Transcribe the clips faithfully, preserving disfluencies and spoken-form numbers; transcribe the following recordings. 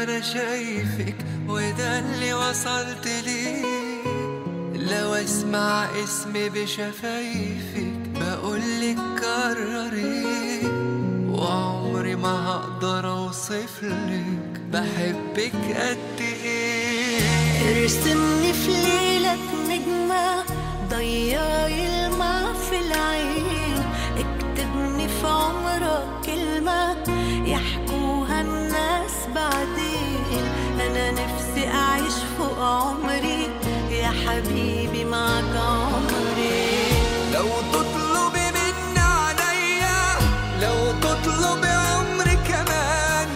أنا شايفك وده اللي وصلت ليه. لو أسمع اسمي بشفايفك بقولك كرري، وعمري ما هقدر أوصفلك بحبك قد إيه. ارسمني في ليلك نجمة، ضيعي الماء في العين، اكتبني في عمرك كلمة يحكوها الناس بعدين. أنا نفسي أعيش فوق عمري، يا حبيبي معك عمري. لو تطلبي مني عليا، لو تطلبي عمري كمان،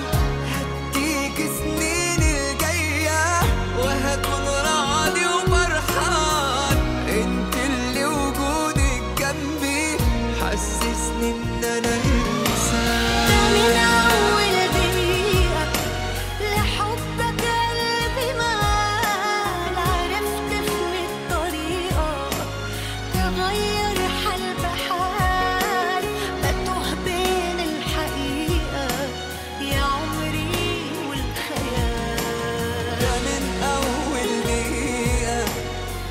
هديك سنين الجاية وهكون راضي وفرحان. انت اللي وجودك جنبي حسسني ان انا انسان. من أول دقيقة لحبك قلبي مال، عرفت في مية طريقة تغير حال بحال، بتوه بين الحقيقة يا عمري والخيال. ده من أول دقيقة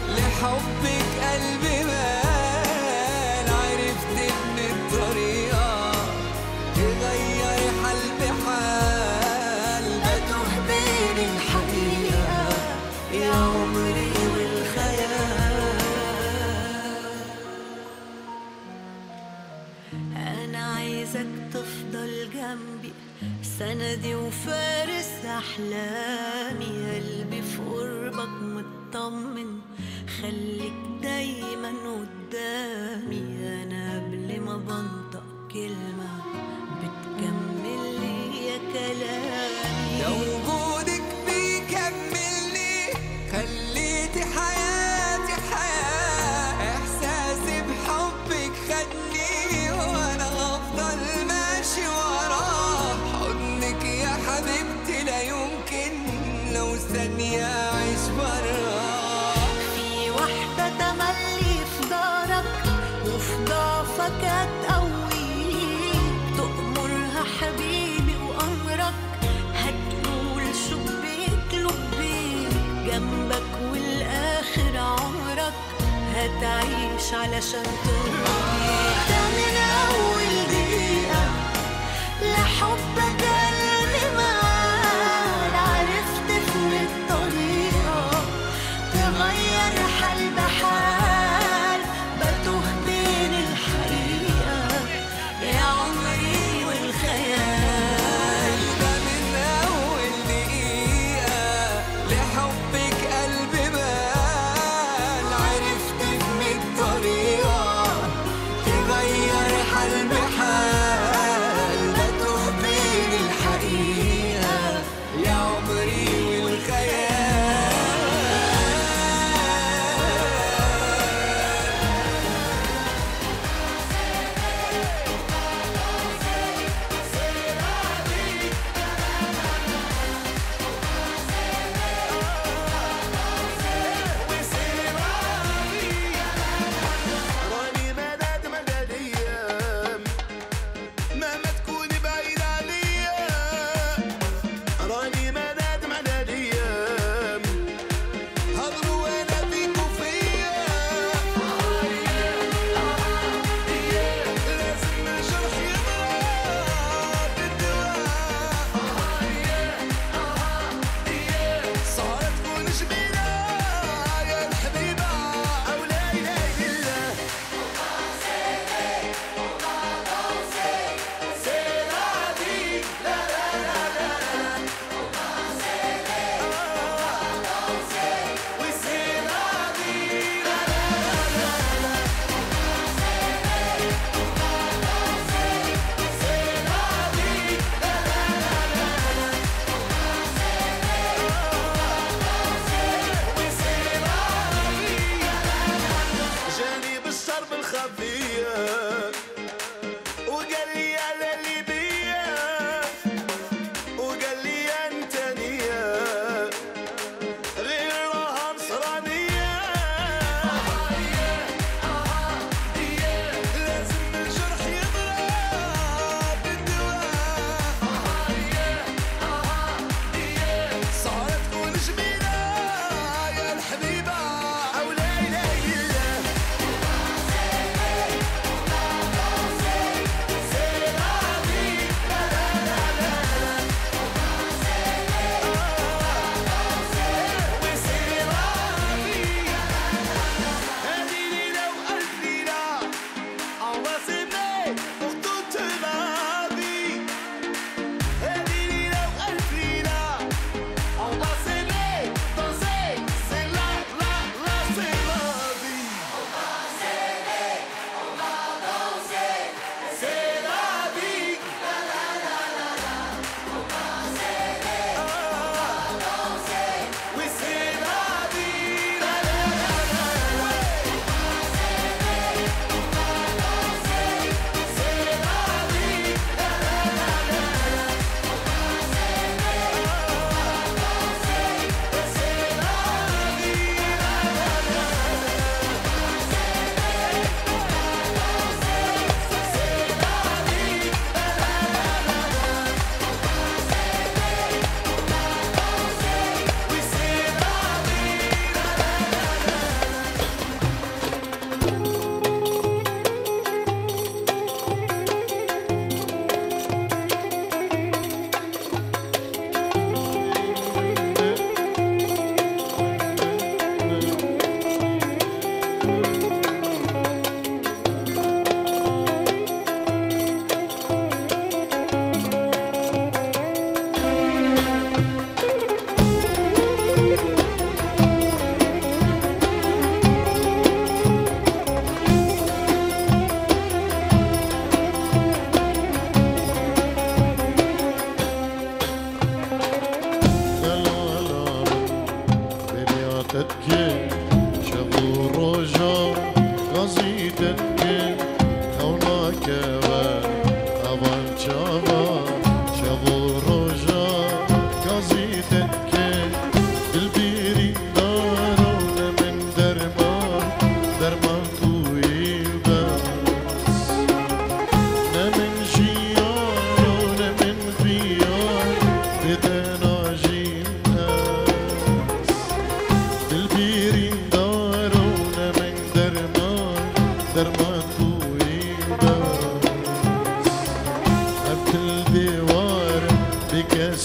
لحبك قلبي مال، عرفت إن الطريقة تغير حال بحال، بتوه بين الحقيقة يا عمري والخيال. أنا عايزك تفضل جنبي، سندي وفارس أحلامي، قلبي في قربك مطمن، خليك دايما قدامي. أنا قبل ما بنطق كلمة بتكمل لي يا كلامي. ده وجودك بيكملني، خليتي حياتي حياة، إحساسي بحبك خدني، وأنا هفضل ماشي وراه. حضنك يا حبيبتي لا يمكن لو ثانية أعيش براه. في وحدة تملي في دارك، وفي ضعفك هتقويك، تأمرها حبيبي وأمرك، هتقول شبيك لبيك، جنبك والآخر عمرك، هتعيش علشان ترضيك. ده من أول دقيقة لحبك قلبي مال، عرفت في مية طريقة تغير حال بحال، بتوه بين الحقيقة يا عمري والخيال. ده من أول دقيقة لحبك قلبي مال، عرفت في مية طريقة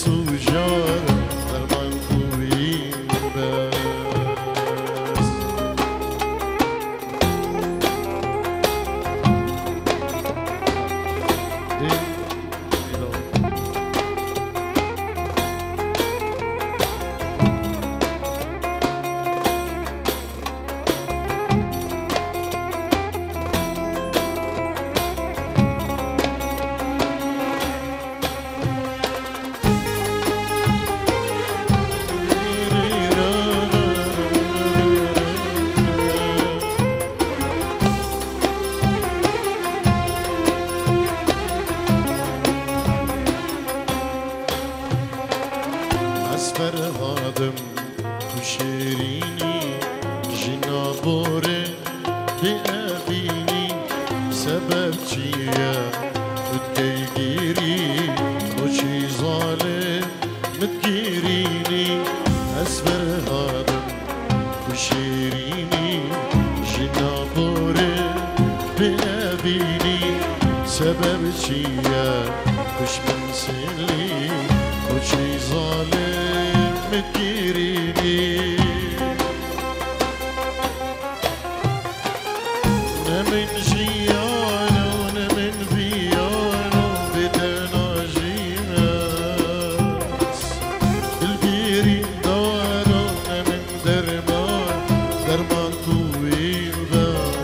Sûjar derman xwîn bes. Ez Ferhadim û şêrînî, jîna borê bêevînî, sebeb çi ye tu dikey gîrî, tu çî zalim min digîrînî. Ez Ferhadim û şêrînî, jîna borê bêevînî, sebeb çi ye tu ji min sêlî, tu çî zalim min digîrînî. Ne min jiyano, ne min viyano, bê te najî ez. Dil birîndaro, ne min derman, derman tu wî bes.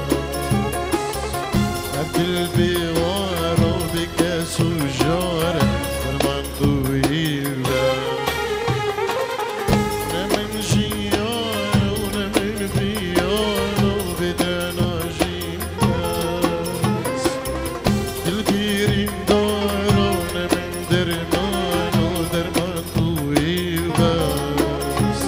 Ev dil bêwaro, bêkes û jar, derman tu wî bes. Ne min jiyano, ne min viyano, bê te najî ez. Dil birîndaro, ne min dermano, derman tu wî bes.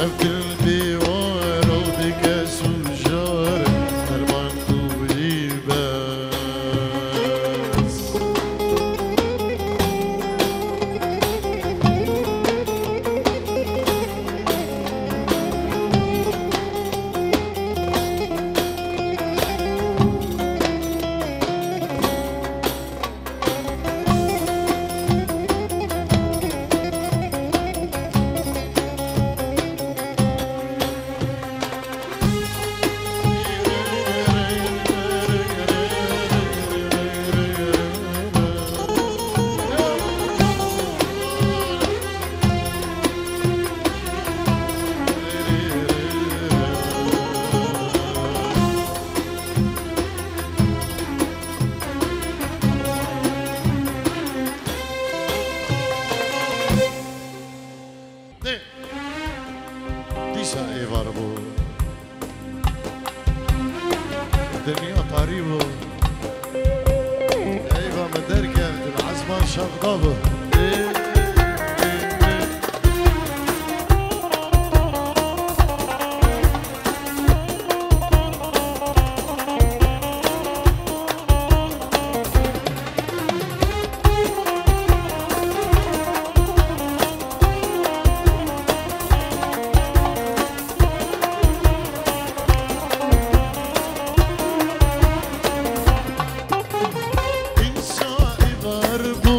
Ev dil bêwaro, bêkes û jar, derman tu wî bes. Dê. Dîsa êvar bû. Dinya tarî bû. Eyva min derkevt, ezman şevda bû. Ê, ê, ê. Dîsa êvar bû,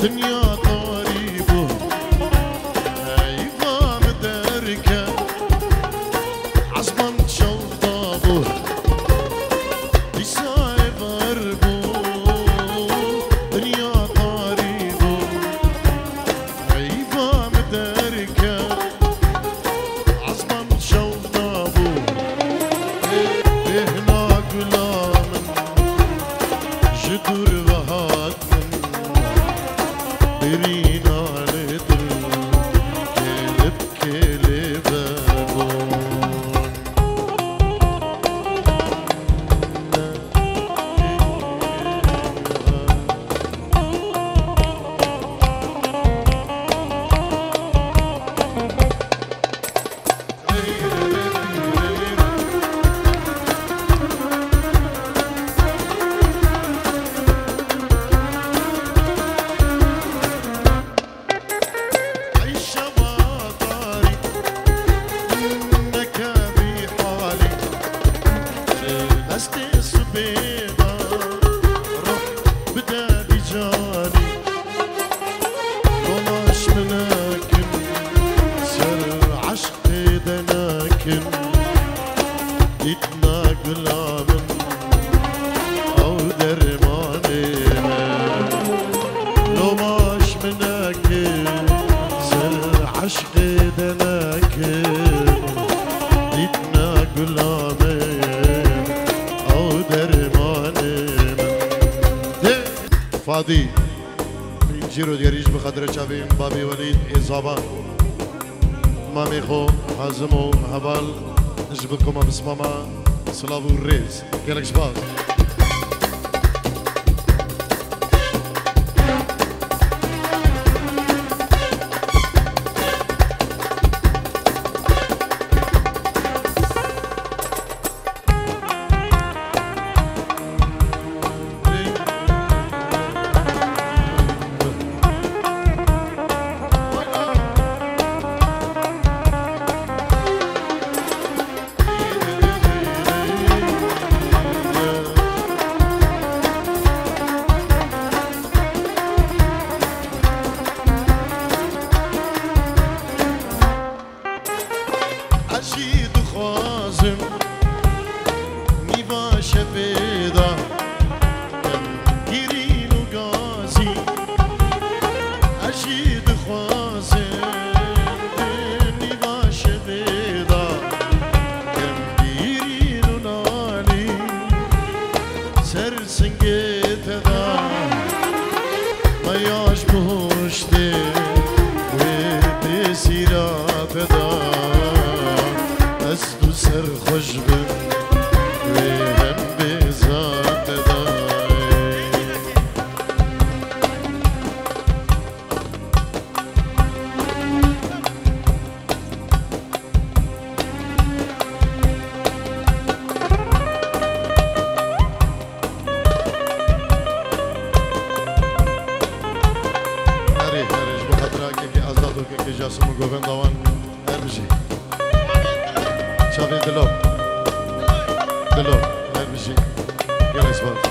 dinya tarî bû. Eyva min derket, ezman şewda bû. Dîsa êvar bû, dinya tarî bû. Eyva min derket, ezman şewda bû. Bêhna gula min ji dûr ve hat min. Birîna li dil kêlib kêlê vebûn. Dî, cîro diyarî ji bi xatirê çavên babê Welîd ê Zaba, mamê xwe Hazim û heval ji bi koma Bismama silav û rêz. Gelek spas. Ez jî dixwazim nîva şevê de gîrîn û gazî. Ez jî dixwazim nîva şevê de gîrîn û nanî. Ser singê te de me ya ji piştê wê tesîra te de. Ez tu serxweş bin wê hem bêza te de. Herê, herê, ji bo xatira kekê Azad û kekê Casim û govenda wan, her bijî. Çavê Dilo. Dilo, her bijî. Gelek spas.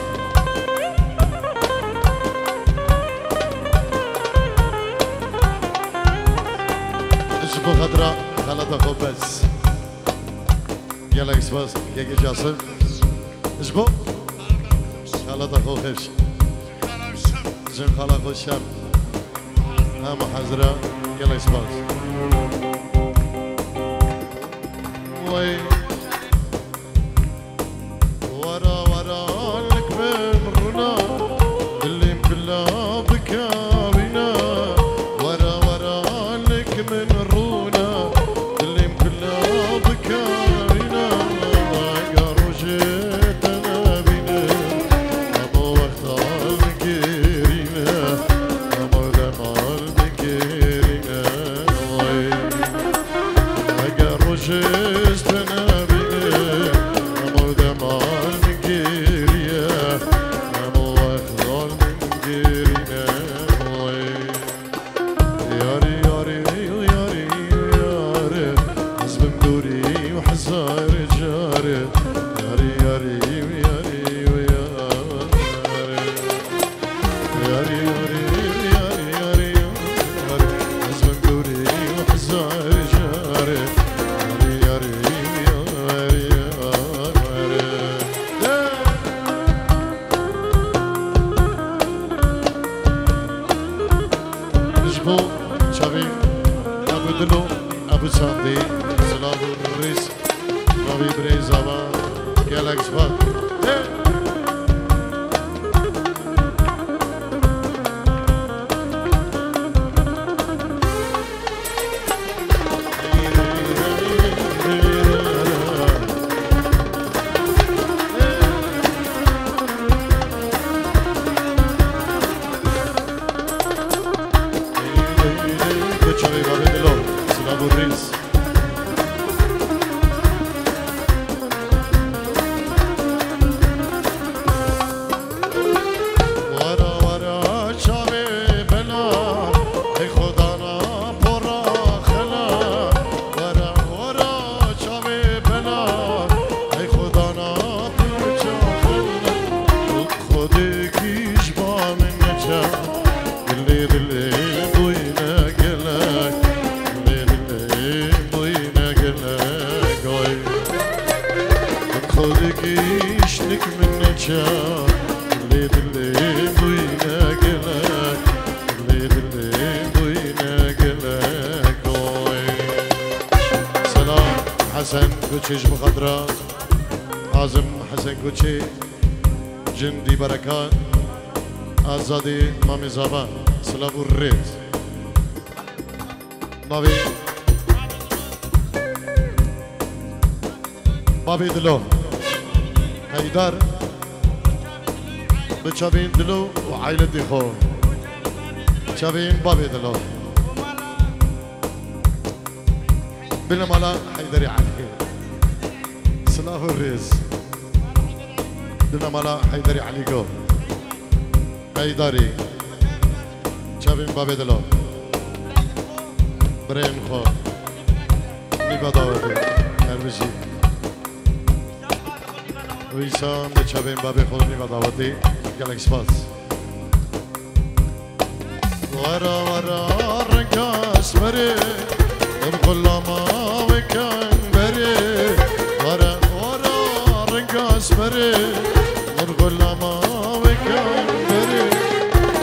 Ji bo xatira xelata xwe bes. Gelek spas, kekê Casim. Ji bo xelata xwe xweş. Jin xala xwe şem. Hema hezira, gelek spas. Wey. Wara wara lik min rûna, dilê min bila bikewîna. Wara wara lik min rûna, dilê min bila bikewîna. Ega rojê te nebînim, hema wexta min girîne, hema demal min girîne. Way. Eger rojê ez te nebînim, hema demal min giriye, hema wextal min girîne. Oy. Yarî, yarî, yarî, yarî, ez bim dûrî û hezar carê. Yarî, yarî, yarî, yarî. Yarî, yarî, yarî, yarî, yarî. Ez bim dûrî û hezar carê. Yarî, yarî, yarî, yarî. Ji bo çavê Ebû Dilo, Ebû Sandî, silav û rêz. Mavî birêza me, gelek spas. Çavê Mavî Dilo, silav û rêz. Wara wara çavê bela, ey xwe dana pora xela. Wara wara çavê bela, ey xwe dana pirça xela. Xwedêkî ji ba min neçe. Dilê dilê bûyne gelek, dilê dilê bûyne gelek, oy. Xwedikî îşlik min neça, dilê dilê bûyne gelek, dilê dilê bûyne gelek, oy. Selam Hesen Koçê ji bo xatira Azim Hesen Koçê. Cindî berekan. Azadî Mamê Zava, silav û rêz. Navê Babê Dilo. Heydar. Bi çavên Dilo û ailetê xwe. Çavên Babê Dilo. Binemala Heyderê Elî. Silav û rêz. Binemala Heyderê Elî go. Heydarî. Çavên Babê Dilo. Birên xwe. Nîva dawetê. Her bijî. Wîsa me çavên babê xwe nîva dawetê. Gelek spas. Wara wara renga esmerê, min xulama wê keng berê. Wara wara renga esmerê, min xulama wê keng berê.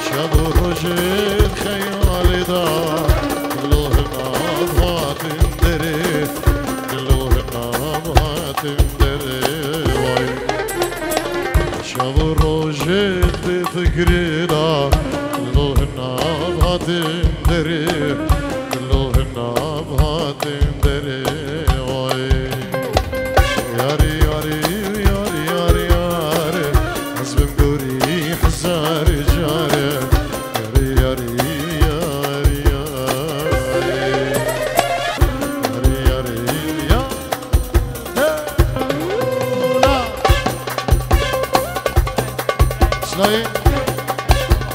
Şev û rojê xeyalê da, lo hina hatin derê, lo hina hatin derê. Vay. Şev û rojê di fikrê de, lo hina hatin derê, lo hina hatin derê. Oy. Yarî, yarî, yarî, yarî, yarî, ez bim gorî hezar carê. Yarî, yarî, yarî, yarî. Yarî, yarî, ya. Slayê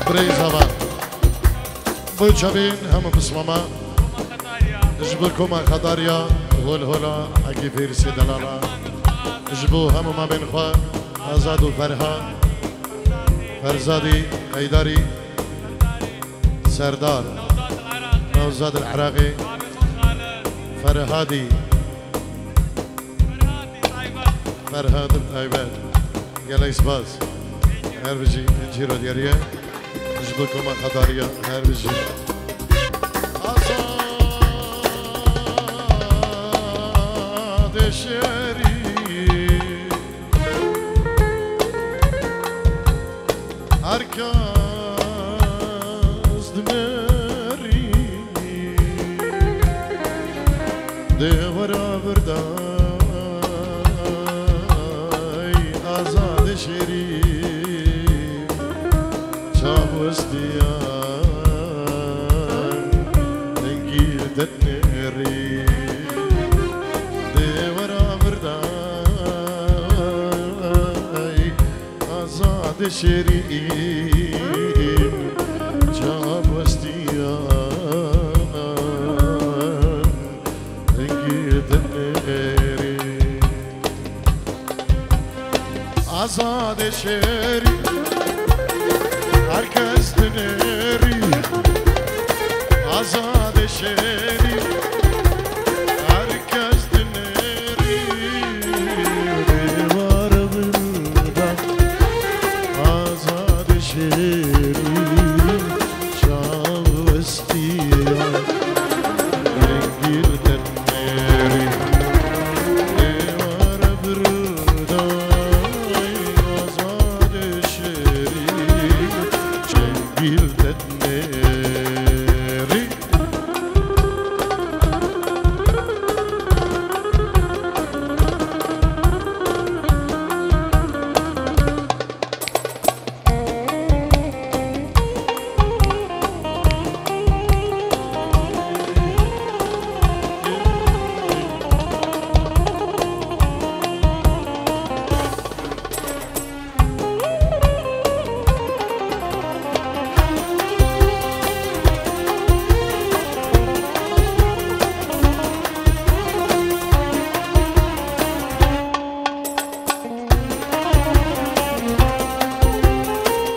birêz heval. Bo çavên hemû pismama ji bo koma Xedarya, hol hola, Hekî Fêrisê delala, ji bo hemû mamên xwe, Azad û Ferha, Ferzadî, Heydarî, Serdar, Newzad el Iraqî, Ferhadî, Ferhad el Taybet. Gelek spas. Her bijî, çîro diyariye. Ji bo koma Xedariya, her bijî. Azadê şêrî. Her kes dinêrî dê wera birday. Azadê şêrî çaw westiyan dengî dinêrî dê wera birday. Azadê şêrîn çaw westiyan dengî dinêrî. Azadê şêrî her kes dinêrî. Azadê şêrî her kes dinêrî. Dêwar birda. Azadê şêrî çaw westiya dengî dinêrî. Dêwar birda. Azadê şêrî dengî dinêrî.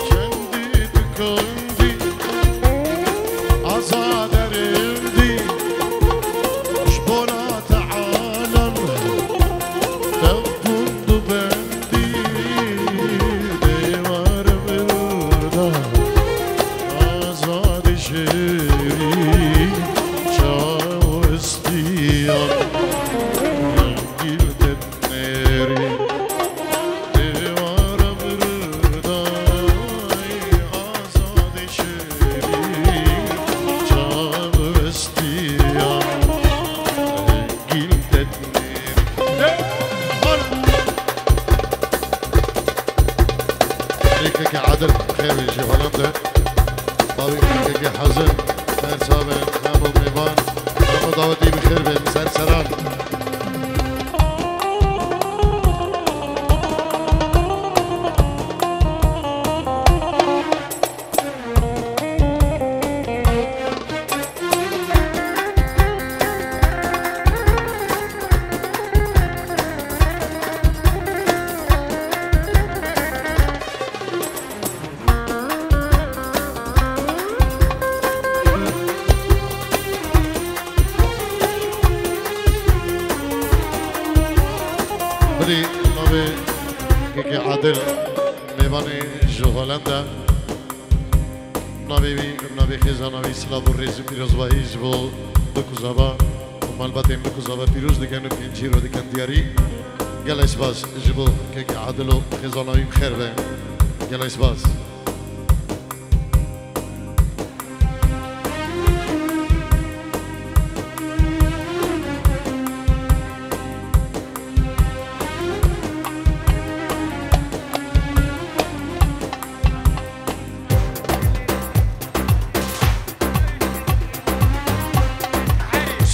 Çendî tu kundî, azade rindî, ji bona te alem, dev bûn du bendî, dêwar birda, azadê şêrî çaw westiyan, dengî dinêrî. Dêwara birday, Dixwazim her çav in, hemû mêvan, hemû dawetî bi xêr bin, ser seran. Bilî navê Kekê Adil mêvanê ji Holanda. Navê wî, navê xêzana wî silav û rêz û pîrozbahî ji bo duk û zava û malbatên duk û zava pîroz dikin û pêncî ro dikin diyarî. Gelek spas ji bo Kekê Adil û xêzana wî bi xêr be. Gelek spas.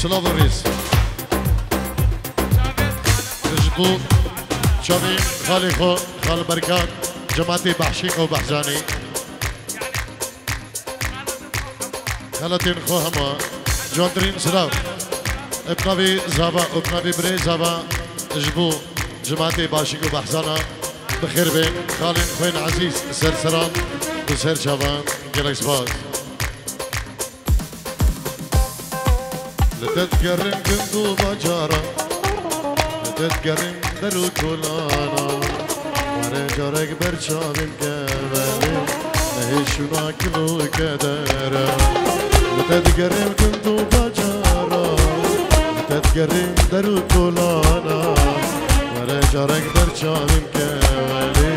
Silav û rêz. Ji bo çavê xalê xwe, Xal Berkan, cemaetê Behşîk û Behzanî. Xelatên xwe hema. Ciwantirîn silav. Bi navê Zava û bi navê birê Zava ji bo cemaetê Behşîk û Behzana bi xêr bên. Xalên xwe yên ezîz ser seran û ser çavan. Gelek spas. Li te digerin gund û bacaran, li te digerin der û kolana. Were carek ber çavên kevelê, nehê şûna kil û kedere. Li te digerin gund û bacaran, li te digerin der û kolana. Were carek ber çavên kevelê,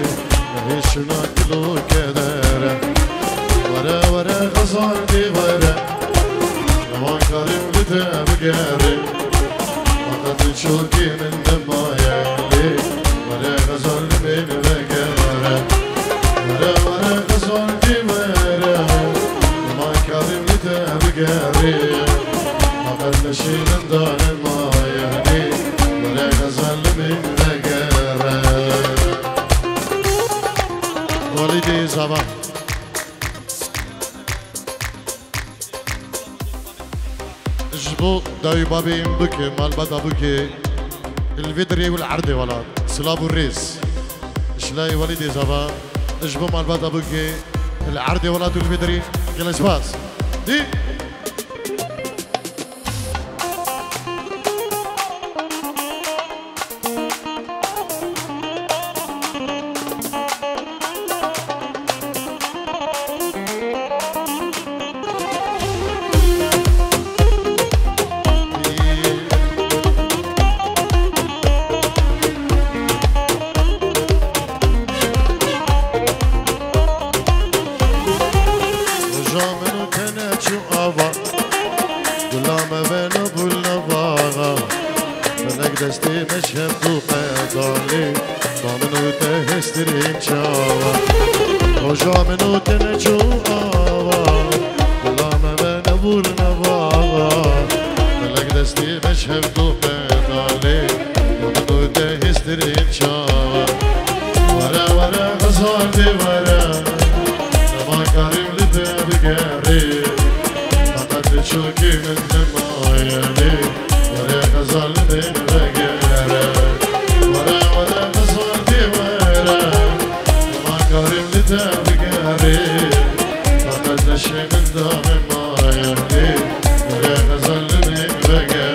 nehê şûna kil û kedere. Were, were, xezal dê were. Wan karim li te bigerim. Faqet çokî min nemaye lê. Were xezal li min vegere. Were, were, xezal dî were. Wan karim li te bigerim. Faqet leşî min da nemaye lê. Were xezal li min vegere. Walîdê Zava. Ji bo dayû babê Bûkê, malbata Bûkê, li vê derê û li erdê welat, silav û rêz. Ji layê Welîdê Zava, ji bo malbata Bûkê, li erdê welat û li vê derê, gelek spas. Dî. Roja min û te neçû ava, gula me ve nebûn nevaxa. Felek destê me ji hev du qedalê, ba min û te hêstirên çawa. Roja min û te neçû ava, gula me ve nebûn nevaxa. Felek destê me ji hev du qedalê, ba min û te hêstirên çawa. Were, were, xezal dê were, nema karim li te bigerê. Feqet çokî min nemaye lê, were xezal li min vegere. Were, were, xezal dê were, nema karim li te bigerê. Feqet leşê min da nemaye lê, were xezal li min vegere.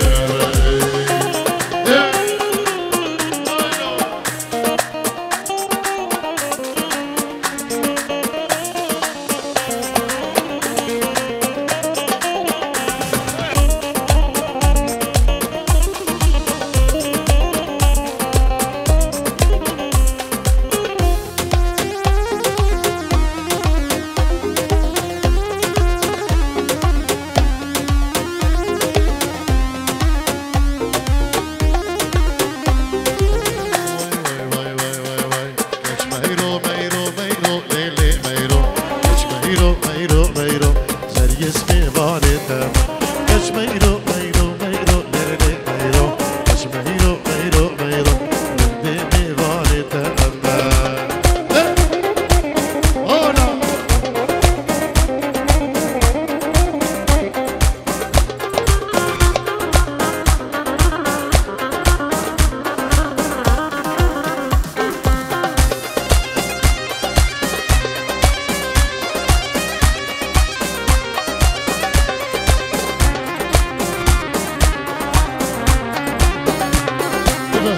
Mêvanê te me. Keç meyro, meyro, meyro, lê lê meyro. Keç meyro, meyro, meyro, lê lê mêvanê te me. Hey! Ana!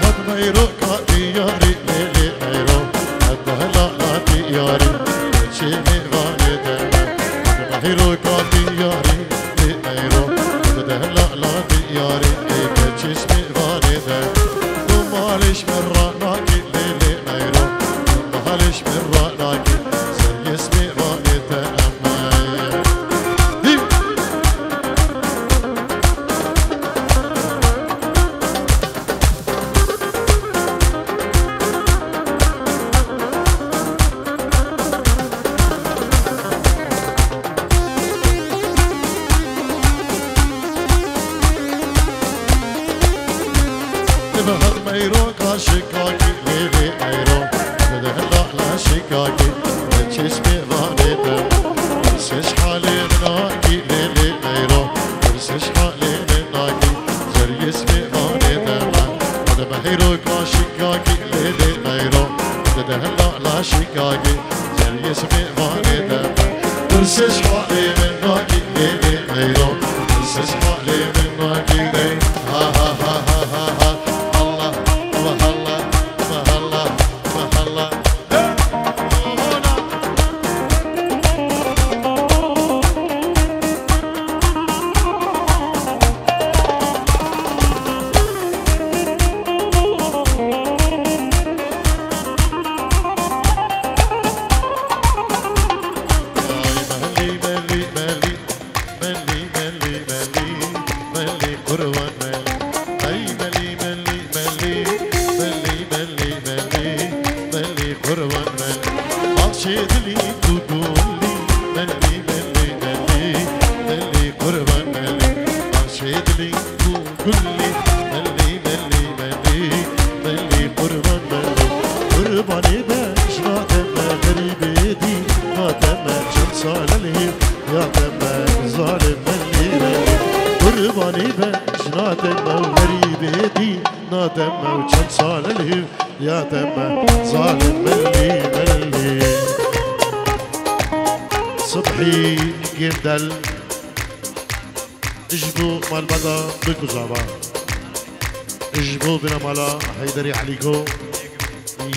Hat meyro ka diyarî lê lê meyro. Hat dehla la diyarî. Çê mêvanê de. Hat meyro ka diyarî lê meyro. Hat dehla la diyarî. Ê keçiş mêvanê de. Tu maliş min ranakî lê lê meyro. Tu maliş min ranakî. Ser yê mêvanê de. Bi hat meyro ka şikakî lê lê meyro. Bi dehla la şikakî. Bi çeşmê vanê te. Bi seş halê min akî lê lê meyro. Bi seş halê min akî. Ser yê mêvanê te me. Bi mehro ka şikakî lê lê meyro. Bi dehla la şikakî. Ser yê mêvanê te me. Bi seş halê min akî lê lê meyro. Bi seş halê min akî lê. Ha ha ha ha ha ha. Allah, Allah, Allah, Allah, Allah, Allah. Ay, melî, melî, melî. Melî, melî, melî, melî, qurban melî. Ay, melî, melî, melî, melî, melî, melî, melî, qurban melî. Bahçe dilî tu gulî, melî, melî, melî, melî, qurban melî. Bahçe dilî tu gulî, melî, melî, melî, melî, qurban melî. Qurbanê be jina te me, xerîbê dî, na te me, çend sal e lê. Ya te me zalim melî re, qurbanî be jina te me û xerîbê dî, na te me û çend sal e lê. Ya te me zalim melî, melî. Sibhî Gêndel, ji bo malbata Bikuzava, ji bo binemala Heyderê Elîko,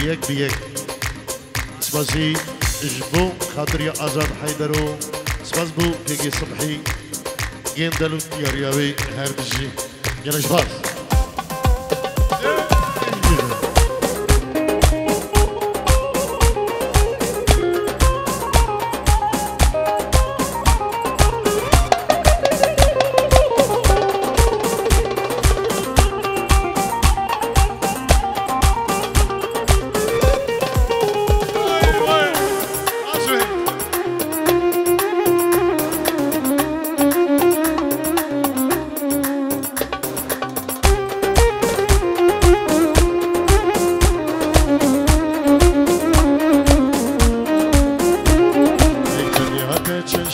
yek bi yek. Spasî ji bo xatirî Azad Heydero. Spas bo Kekê Sibhî. Gêndel û diyariya wê her bijî. Gelek spas.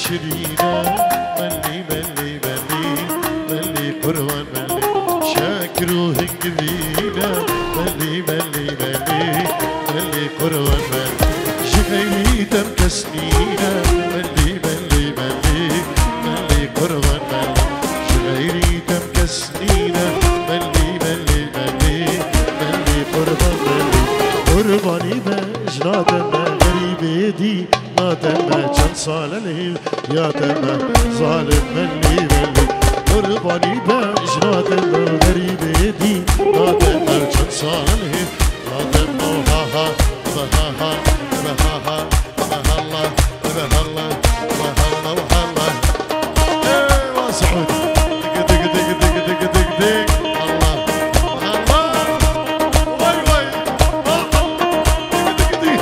Şirîne, mellî, mellî, mellî, mellî, qurban, mellî. Şekir û hingivîne, mellî, mellî, mellî, mellî, qurban, mellî. Ji xeyrî te kes nîne, mellî, mellî, mellî, mellî, qurban, mellî. Ji xeyrî te kes nîne, mellî, mellî, mellî, mellî, qurban, mellî. Qurbanî be, jina te me, xerîbê dî. Na te me çend sal e lê, ya te me zalim mellî mellî. Qurbanî be jina te me xerîbê dî. Na te me çend sal e lê, ya te me ha ha, ha ha, ha ha, ha Allah, ha Allah, ha Allah, ha Allah. Eyvah Saud. Dik, dik, dik. Allah. Allah. Vay, vay. Allah. Dik, dik, dik.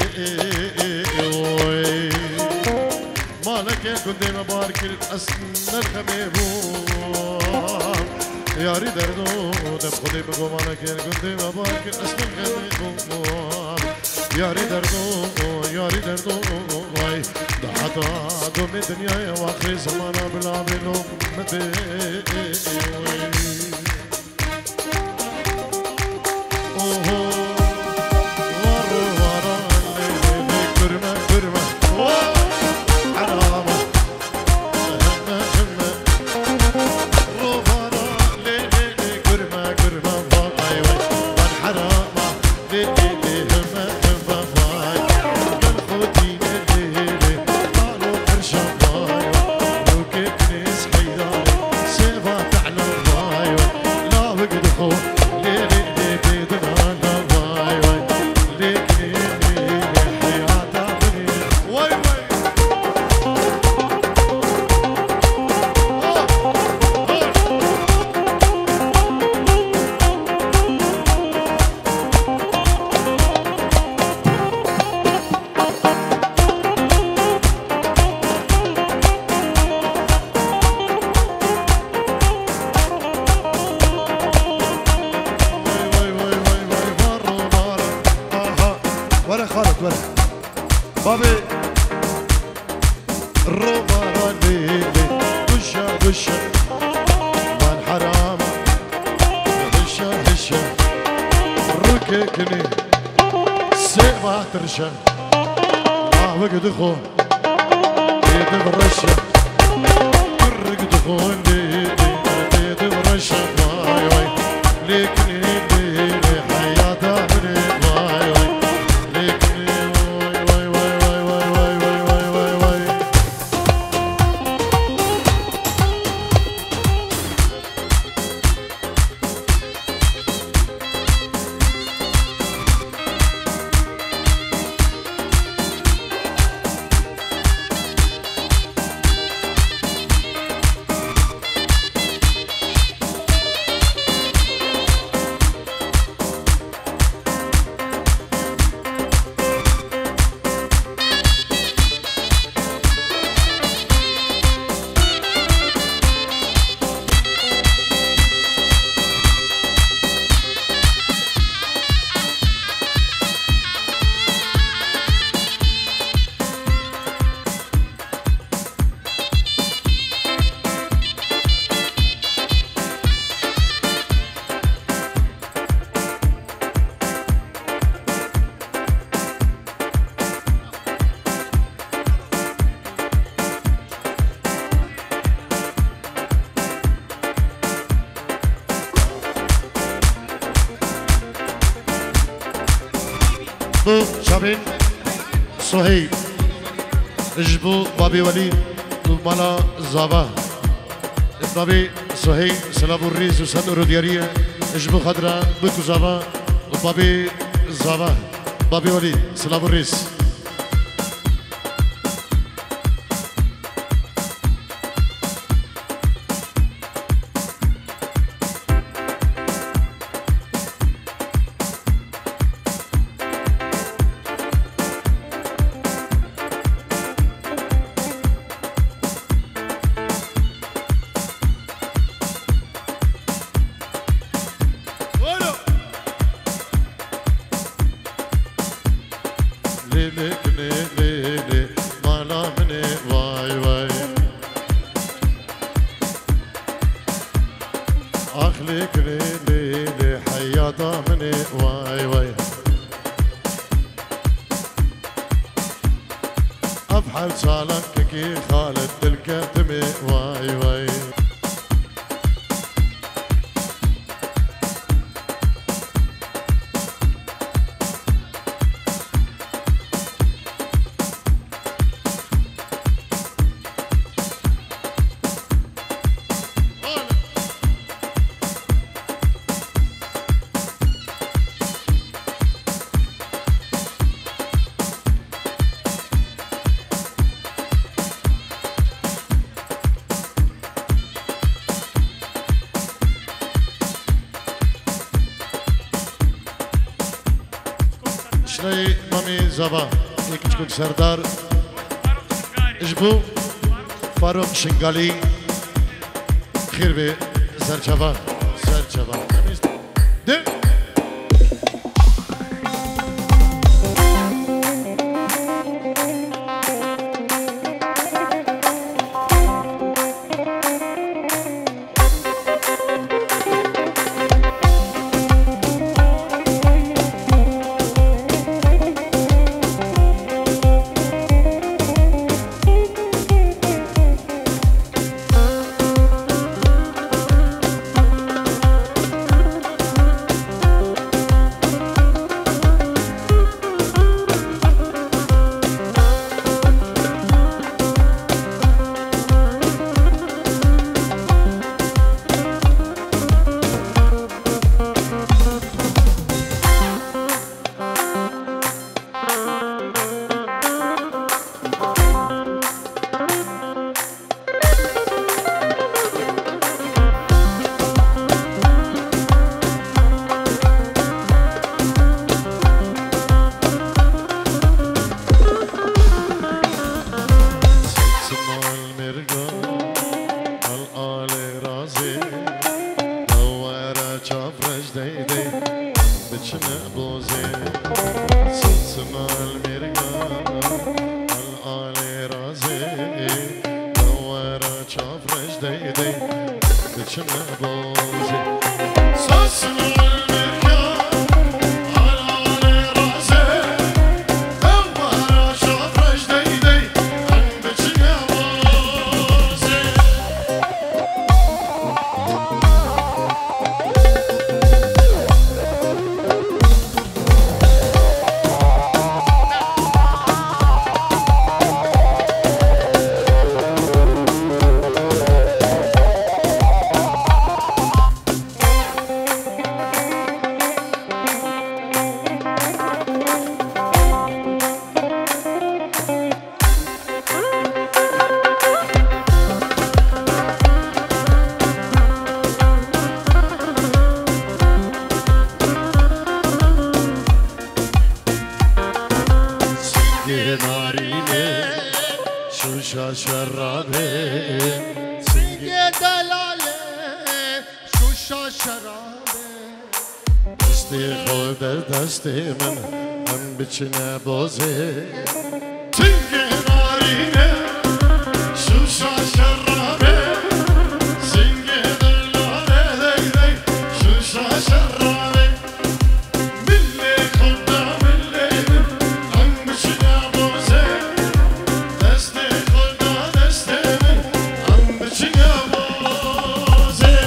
Oy. Malekê gundê me bar kir, ez ne li xemê bûm. Yarî derdo dem xwedê min got, malekê gundê me bar kir, ez ne li xemê bûm. Yarî derdo, yarî derdo, vay. Di heta domê dinyayê waxê zemana bila bê lo me dê. Oho, war, war, lê, lê, lê, kurme, kurme. Oh, herama. Hemme, hemme. Rovara, lê, lê, lê, kurme, kurme, vay, vay. Van herama, lê, lê, lê, hemme, hemme, vay. Gel xotîne, lê, lê, lê, alo, herşa, vay, vay. Rokê kinêz heydarê, sêva te'lo, vay, vay. Lavik dixo, lê, lê, lê, bêdina, la, vay, vay. Lê, lê, lê, lê, heyata binê. Vay, vay. Vay, vay, vay, vay, vay, var, var. Aha. Were Xalid, were. Babê. Rovara lê lê, duşa duşa. Van herama. Hişa hişa. Rukê kinê. Sêva tirşa. Lavik dixo. Ê div reşa. Kurrik dixo lê lê. Ê div reşa. Vay vay. Lê kinê lê lê. Heyata binê. Vay vay. Lê kinê vay vay vay. Bi çavên Suheyb ji bo babê Welî û mala Zava. Babê Suheyb, silav û rêz û sed euro diyarî ye. Ji bo xatir Bûk û Zava û babê Zava, babê Welî, silav û rêz. Lê lê kinê lê lê, mala min ê vay vay. Ax lê kinê lê lê, heyata min ê vay vay. Ev her çalakekî Xalid dilketimê vay vay. Lê Mamî Zava, yek çikûk Serdar. Ji bo Faruk Şingalî. Xêr be, serçava, serçava. De. Simal mêrga, al alê razê, ewera çavrej dey dey, biçine bozê. Simal mêrga, al alê razê, ewera çavrej dey dey, biçine bozê. Simal mêrga, al alê razê, ewera çavrej dey dey, Singê narînê, şûşa şerabê. Singê delalê, şûşa şerabê. Destê xwe de destê min, em biçine bozê. Singê narînê, şûşa şerabê. Singê delalê, dey dey, şûşa şerabê. Milê xwe de milê min, em biçine bozê. Destê xwe de destê min, em biçine bozê.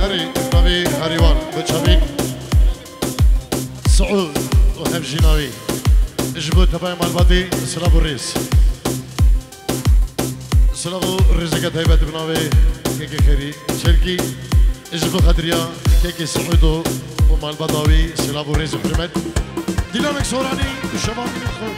Herî, navê herîwan, bi çavîn Siûd û hevjîna wî. Ji bo tevayê malbatê silav û rêz. Silav û rêzeke taybet bi navê Kekê Xêrî Çelkî. Ji bo xetiriya Kekê Siûd û malbata wî silav û rêz û hurmet. Dîlanek Soranî û şevan xwe.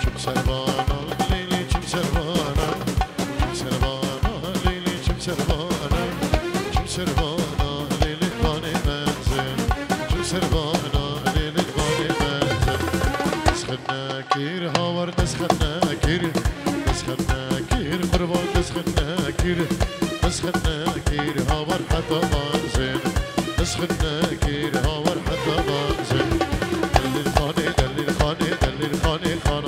Çim servana, leyli çim servana, çim servana, leyli çim servana, çim servana, leyli xanê menzin, çim servana, leyli xanê menzin. Dest xwe nekir, hawar dest xwe nekir, dest xwe nekir, qurban dest xwe nekir, dest xwe nekir, hawar heta menzin. Dest xwe nekir, hawar heta menzin. Delîl xanê, delîl xanê, delîl xanê, xanê.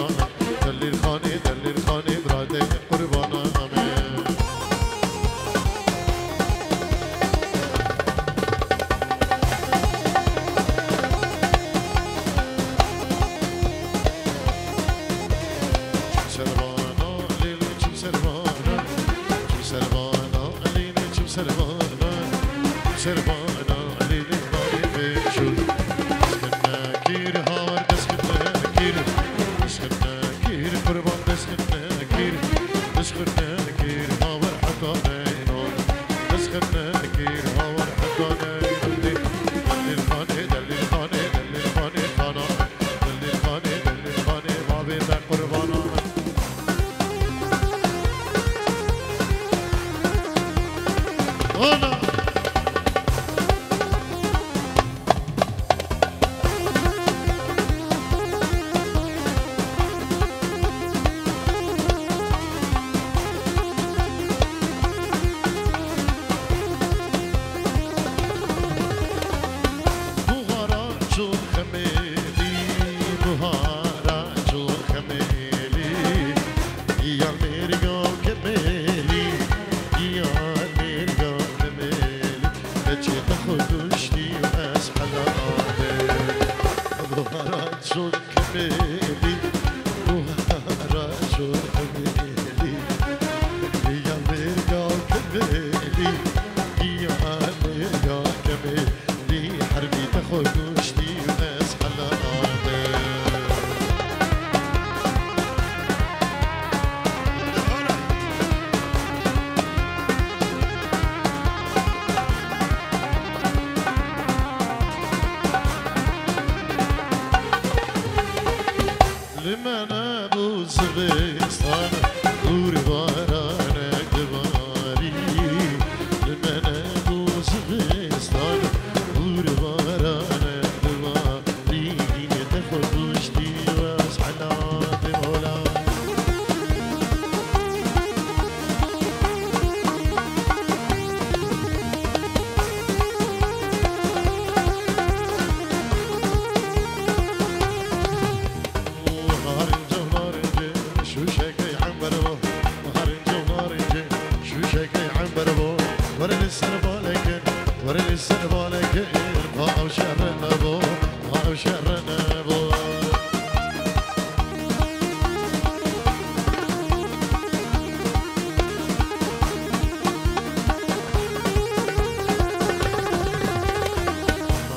Dizxin nekir, qurban dizxin nekir, dizxin nekir, hawer heta neyno. Dizxin nekir, hawer heta neyno. Delil xanê, delil xanê, delil xanê xana. Delil xanê, delil xanê, bavê te qurbana. Ana! Buhara çû xemêlî, buhara çû xemêlî. Ya mêrga kemêlî, ya mêrga kemêlî. Keçê te xwe kuştî ez hela be. Buhara çû kemêlî, buhara çû kemêlî. Ya mêrga kemêlî, ya mêrga kemêlî. Herbî te xwe kuştî ez hela be. Li me nebû zivistan, hûr baranek dibarî. Li me nebû zivistan, hûr baranek dibarî. Dînê te xwe kuştî wez hela bi mola. Narince, narince, şûşekê ember bo. Narince, narince, şûşekê ember bo. Were li ser balekê, were li ser balekê, ma ew şerre nebo, ma ew şerre nebo.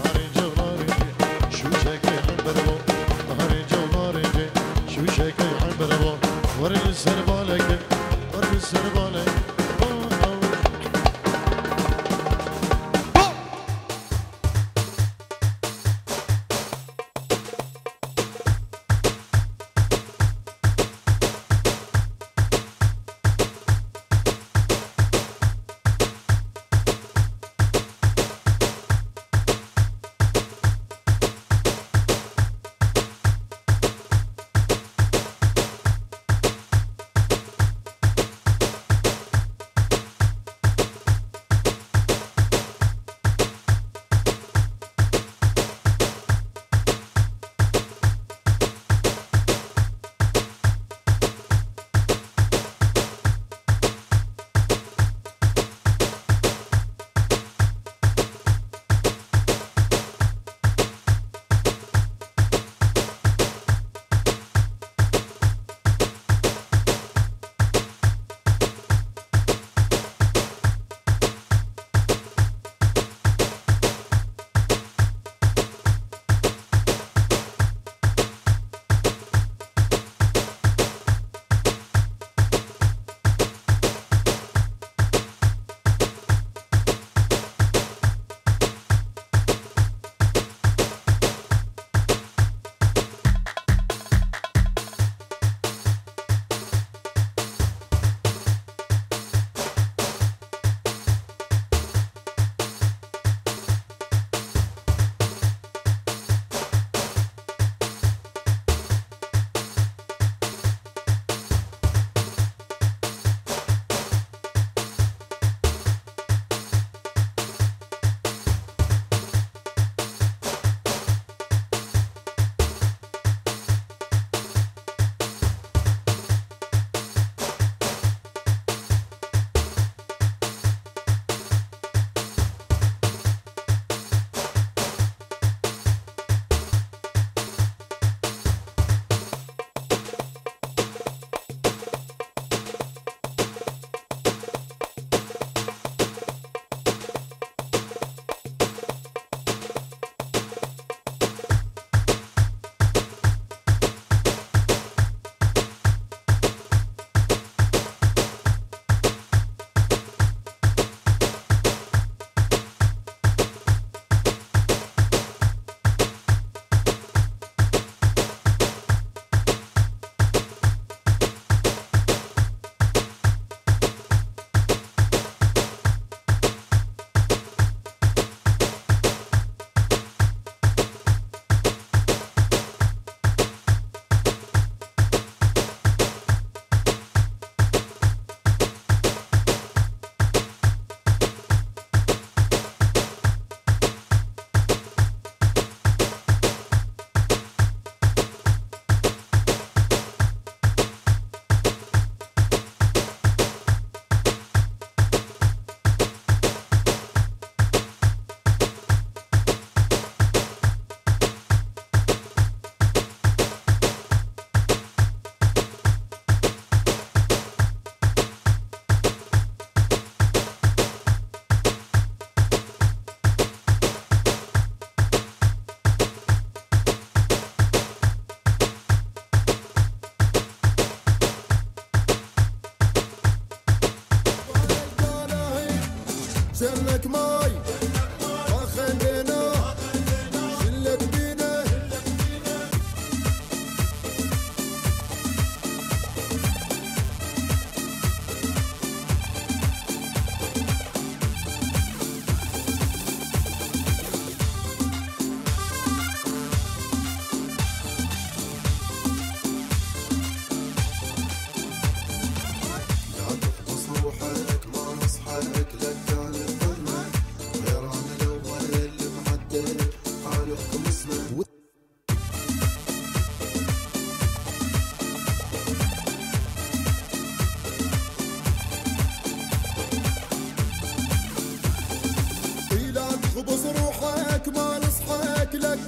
Narince, narince, şûşekê ember bo. Narince, narince, şûşekê ember bo. Were li ser balekê, were li ser balekê. Oh, oh. كمال صحاك لك